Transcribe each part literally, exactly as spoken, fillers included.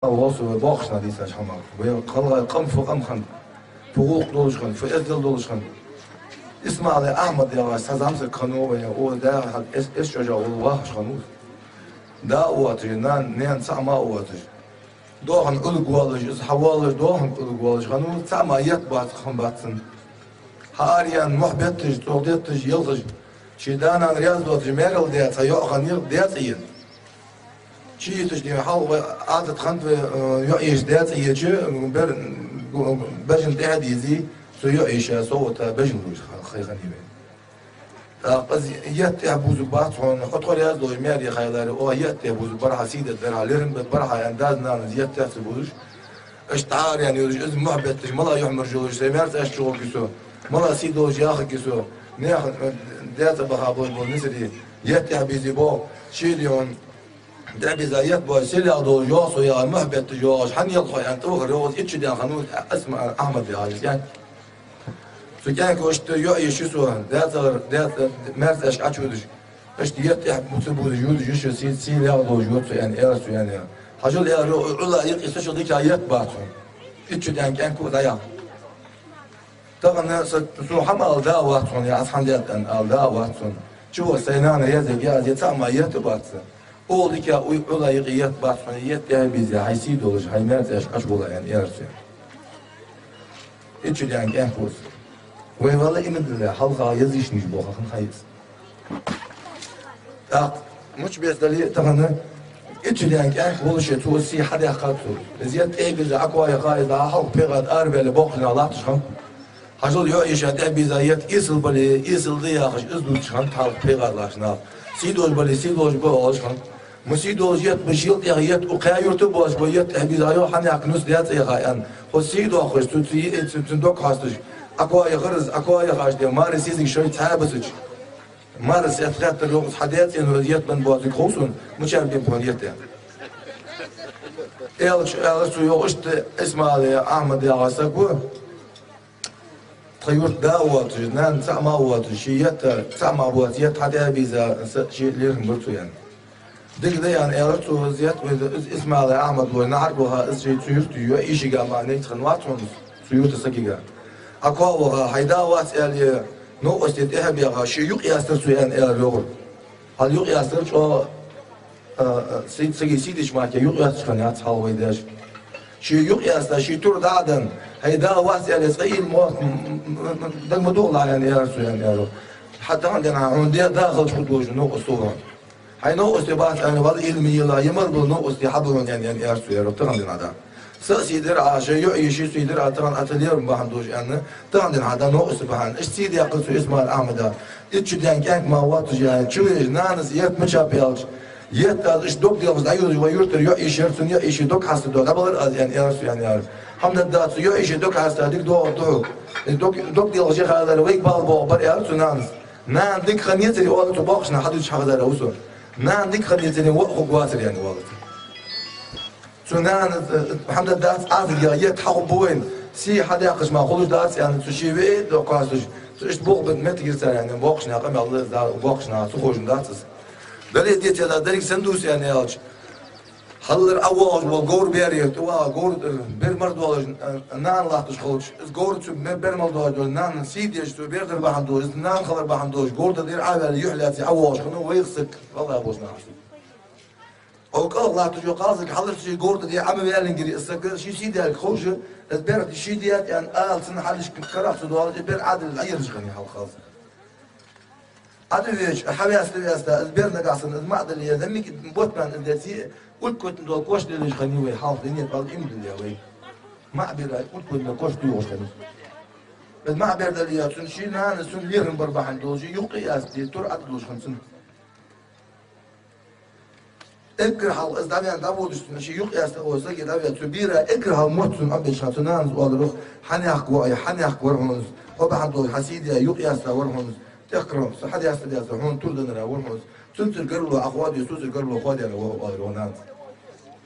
Васу вай бохкаш нах дийцача хӀамах. Вай гӀалгӀай къам фу къам хиннад, фу гӀулакх долаш хиннад, фу эздел долаш хиннад. Исмаил Ахьмад яхаш цхьа зӀамсаг хиннав вай, о, дагахьа эс, эс чӀожагӀа вала вахаш хиннав из. Да а воацаш, нана, наьна цаӀ мара а воацаш. Доахан Ӏулг воаллаш, из хьавоаллаш, доахан Ӏулг воаллаш хиннав, цаӀ мара етт бац, хам бац цун. Хьаараяьнна мухь бетташ, цӀогӀа детташ, елхаш. Ший да-нана раьза доацаш, маьрал даь, цхьа йоӀ хиннай, даь цӀа ена. Чу йиташ дий хьалха вай Ӏадат хиннад вай, э, йоӀ-йиша даь цӀа еча, бер-, бежан тӀехьа дийзий, цу йоӀ-йиша совгӀата бежан луш ха-, хай хиннай вай. ТӀаккха из етт тӀехьа бувзаргбац хьона, хьо тхо раьза долаш маьре хайларе, оаха етт тӀехьа бувзаргбар хьа, сий дергдар хьа, лерхӀам бергбар хьа, аьнна, дас-нанас етт тӀехьа ца бувзаш. Иштта Ӏаараяьнна йолаш, из мухь бетташ, мала юхьмаржа йолаш, сай маьрца аьшка чугӀоргья со, мала сий долаш яхаргья со, наьха, э, даь цӀа баха болаш бола нийсаре етт тӀехьа бийзий боху, ший дий хьона. ДӀабийза етт боацаш, сийлахь долаш йоагӀа со яхаш, мухь бетташ йоагӀаш, хьан елхой аьнна, тӀавахар йоагӀа из итт шу даьнна хиннав Исмаил Ахьмад яхаш из кӀаьнк. Цу кӀаьнко иштта йоӀ-йиша ю со, даь цӀагӀара, даь цӀа-, маьрца аьшка Ӏочудаш. Иштта етт тӀехьа бу-, ца бувзаш, юдаш, йиша сий-, сийлахь долаш йода со аьнна, аьлар цо аьнна. Хьажал, аьлар, йоӀ, Ӏула юкъе са шо дика етт бац хьона. Итт шу даьнна кӀаьнк ва дӀаяхьа. Тахан са, со хӀама ала да а вац хьона, я аз хӀама даьд аьнна ала да а вац хьона. Чу ваха сай нана раьза я аз, я цаӀ мара етт а бац. Ола дика уй Ӏула юкъе етт бац хьона, етт тӀехьа бийза, хьай сий долаш, хьай маьрца аьшка Ӏочувала аьнна, аьлар цо. Итт шу даьнна кӀаьнк ва из. Вай вала иман дилла, хьалха язычник боху хӀама хьайца. ТӀаккха мича беса дале а тахан, итт шу даьнна кӀаьнк волаш, цо сий хьадаьккхад цо. Из етт тӀехьа бийза, Ӏакхоаха, из хьалха пхьегӀа тӀа арабаьле боккхий нах латташ хиннаб. Хьажал, йоӀ-йиша тӀехьа бийза етт эсала бале, эсала да яхаш, из дувцаш хиннад хьалха пхьегӀа тӀа латташ нах. Сий долаш бале, сий долаш ба оалаш хиннад. Ма сий долаш етт ба, шел тӀехьа етт, укх кхаь юрта а боацаш ба, етт тӀехьа бийза йоӀ хьанехк нус даь цӀа яха аьнна. Хьо сий доаккхаш, цу, цу, цу, цун дог хьоасташ. Ӏакхоаха из, Ӏакхоахаш де, маьре сизиг шоай цхьаь бисача. Маьре сет хеттар йоах, хьа даь цӀа ена из етт бенна боацилга хов сона, мичара бенна ба хьона етт аьнна. Аьлча, аьлар цо йоах, иштта Исмаил Ахьмад яха саг ва. Тха юрта да а воацаш, нана цаӀ мара а воацаш, ший етт цаӀ мара боаца, етт хьатӀа а бийза, са ший лерхӀам бар цо аьнна. Дика да аьнна, аьлар цо, из етт, вай из Исмаил Ахьмад лой нахьарг ваха, из ший цу юрта йоӀ-йишийга мара нейц хинна вац хьона, цу юрта сагага. Ӏакхоа ваха, хьай да вац аьле, новкъостий тӀехьа баьха, ший юкъ яьстар цо аьнна, аьлар йоах. Хьал юкъ яьстар чӀоагӀа, а, а, сий-, сага сий деча мара юкъ яьсташ хинна яц хьалха вай даьша. Ший юкъ яьста, ший тур дӀа а денна, хьай да вац аьле, цкъа ийла мотт, м, м, м, дага ма догӀалахь аьнна, аьлар цо аьнна, аьлар. Хьа тахан денз хьона де-, да хилча хургдолаш новкъостал хьона. Хьай новкъостий бац аьнна, вала ийла ма йийлахь, я мара бола новкъостий хьа ба хьона аьнна, аьнна, аьлар цо, аьлар, тахан денз хьа да. Са а сий дир Ӏа, шоай йоӀ-йиший сий дир Ӏа, тахан Ӏа ца лерхӀам бахьан долаш аьнна, тахан денз хьа да новкъостий бахьан. Иштта сий даьккхар цо Исмаил Ахьмада. Итт шу даьнна кӀаьнк мара воацаш яьнна, чу вежа, нанас етт мичаб аьлча, етт аз иштта дог делхаш дӀаюдаш вай юртара йоӀ-йиша яр, цун йоӀ-йиший дог хьаста до, дӀабалар аз аьнна, аьлар цо аьнна, аьлар. ХӀама дадда, цу йоӀ-йиший дог хьаста, дика доагӀаргда хьога. Из дог, дог делхаш яхалара вайга бала боагӀаргбар, аьлар цу нанас. Нана дика хиннаяцаре, оалар цо, боккхийча наха хьадувцача хьакъ дар ва со. Нана дика хиннаяцаре, воӀ хургвацар аьнна, оалар цо. Цу нана, э, хӀама даддац, Ӏазап я, етт хьахургба вайна, сий хьадаьккхача мара хулаш дац аьнна, цу ший ве а доккхасташ, цу иштта боху бен меттигир цар аьнна, боккхийча наха къамаьл да, боккхийча наха ца ховш дац из. Дале а, деце а, деррига сенна дувц аьнна аьлча, хьаллара ӀовоагӀаш вола говр бер яр, тӀаваха говр, э, бер мара доаллаш, э, нана латташ хилча, из говр цу бер, бер мара доаллаш дола нана сий деш, цу бер дар бахьан долаш, из нана хилар бахьан долаш, говр тӀа дӀа а ваьлла, юхь лаьций ӀовоагӀаш хиннав вайх саг, валлахӀи, боху нах. Ӏо кӀалха латташ йола кхалсаг хьалларча ший говр тӀа дӀа Ӏо ма ваьллинге, из саг ший сий даьлга ховш, из бер ший даьд аьнна ала цунна хьалхашка карах ца доаллаш, из бер Ӏодилла Ӏоерзаш хиннай хьалха кхалсаг. Ӏодивеча, хьавеста, веста, из бер нагахь санна, из маӀа дале, из мига ботт баьнна из деце, улкотна дола кош лелаеш хиннай вай, хьалха динет бала иман дилла вай. МаӀа бера улкотна кош туйгӀаш хиннай. Из маӀа бер дале, цун ший нана, цун лерхӀам бар бахьан долаш, юкъ а яьста, тур Ӏодуллаш хиннад цунна. Эггара хьалха из дӀавена дӀаводаш цунна, ший юкъ яьста оцу сага дӀавена, цу бера эггара хьалха мотт цунна Ӏомабеча хана, цу нанас оалар йоах: «Хьанехк воӀ я, хьанехк вар хьона из, хьо бахьан долаш хьа сий даь юкъ яьста вар хьона из, тӀехкара со хьадаьста деза, хьона тур деннар вар хьона из, цунцара гаргало Ӏа хоадае, соцара гаргало хоадаяьннар ва хьо», оалар йоах нанас.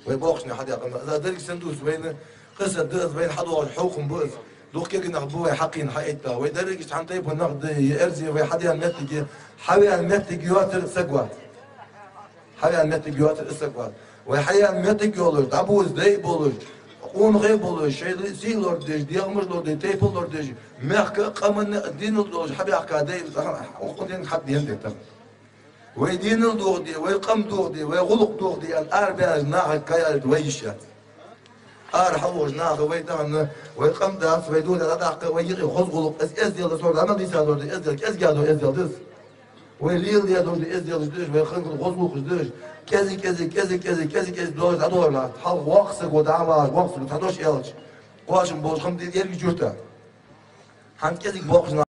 Вай боккхийча наха хьадаь къамаьл да, деррига сенна дувц вайна, къиса да из, вайна хьадоагӀаш хьехам ба из. Дукха кегий нах ба вай хьакхийна, хьаэтта. Вай деррига иштта хьан тайпан нах да, я эрзе вай хьадена моттиге, хьавена моттиг йоацар саг вац. Хьавена моттиг йоацар из саг вац. Вай хьаяьнна моттиг йолаш, дӀабувза дай болаш, къонахий болаш, шоай сий лорадеш, дегӀамаш лорадеш, тайпа лорадеш, мехка а къаманна а динал долаш хьабаьхка дай, укх ден хьатӀадена дай тахан. Вай динал дохаде, вай къам дохаде, вай гӀулакх дохаде аьнна арабаьннача наха кхайкар вай йиш яц. Ара хьалвоагӀаш наха вай тахан, вай къам дац, вай духьал дӀадаккха, вай юкъе хоза гӀулакх, из эздел да, цо дӀа мел дийца дола эздел, кӀезига дола эздел да из. Вай леладе дола эзделаш да уж, вай ханкал хоза гӀулакхаш да уж. КӀезига, кӀезига, кӀезига, кӀезига, кӀезига долаш дӀадолар нах. Хьалха воккха саг ва дӀа а вагӀаш, воккха саг ва, цхьа дош аьлча, кхоачам болаш хӀама дий еррига юрта. ХӀанз кӀезига боккхий нах